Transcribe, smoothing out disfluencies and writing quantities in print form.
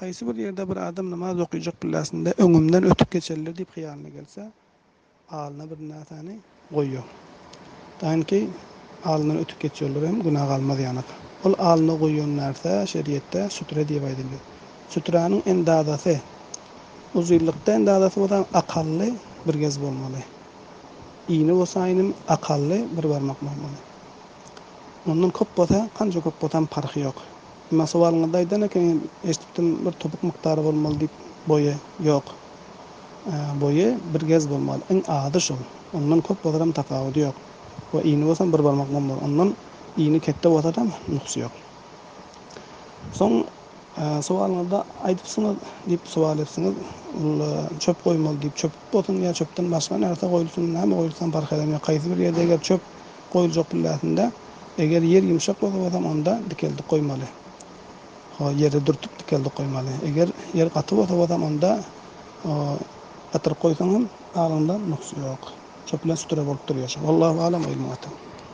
Kaýsy bir ýerde bir adam namaz okyjak billasynda öňümden ötüp geçerler diýip hyýalyna gelse, alyna bir närsäni goýýar. Daýynki alyndan ötüp geçýärler hem günä galmaz ýanak. Ol alyna goýýan närse şeriýetde sütre diýip aýdylýar. Süträniň endazasy uzynlykda endazasy bolsa akally bir gez bolmaly. Ini bolsa inim akally bir barmak bolmaly. Ondan köp bolsa, kança köp bolsam parhy ýok. Emma sowalyňyzda aýdan ekeniňiz, eşidipdim bir topuk mukdary bolmaly diýip, boýy, ýok. Boýy bir gez bolmaly, iň azy şol. Ondan köp bolsadam tapawudy ýok. We ini bolsam bir barmak bolmaly. Ondan ini ketde bolsadam nuksy ýok. Soň sowalyňyzda aýdypsyňyz diýip sowal etseňiz, ol çöp goýmaly diýip, çöp bolsun ýa çöpden başga närse goýulsyn, näme goýulsam parh edemok. Haýsy bir ýerde eger çöp Goýuljak pilläsinde eger ýer ýumşak bolsa bolsam onda dikeldip goýmaly. Ho ýere dürtüp dikeldip goýmaly. Eger ýer gaty bolsa bolsam onda gatyryp goýsaň hem alyňda nuks ýok. Şo bilen sütüre bolup durýar şo. Wallahu alam ylmyň ata.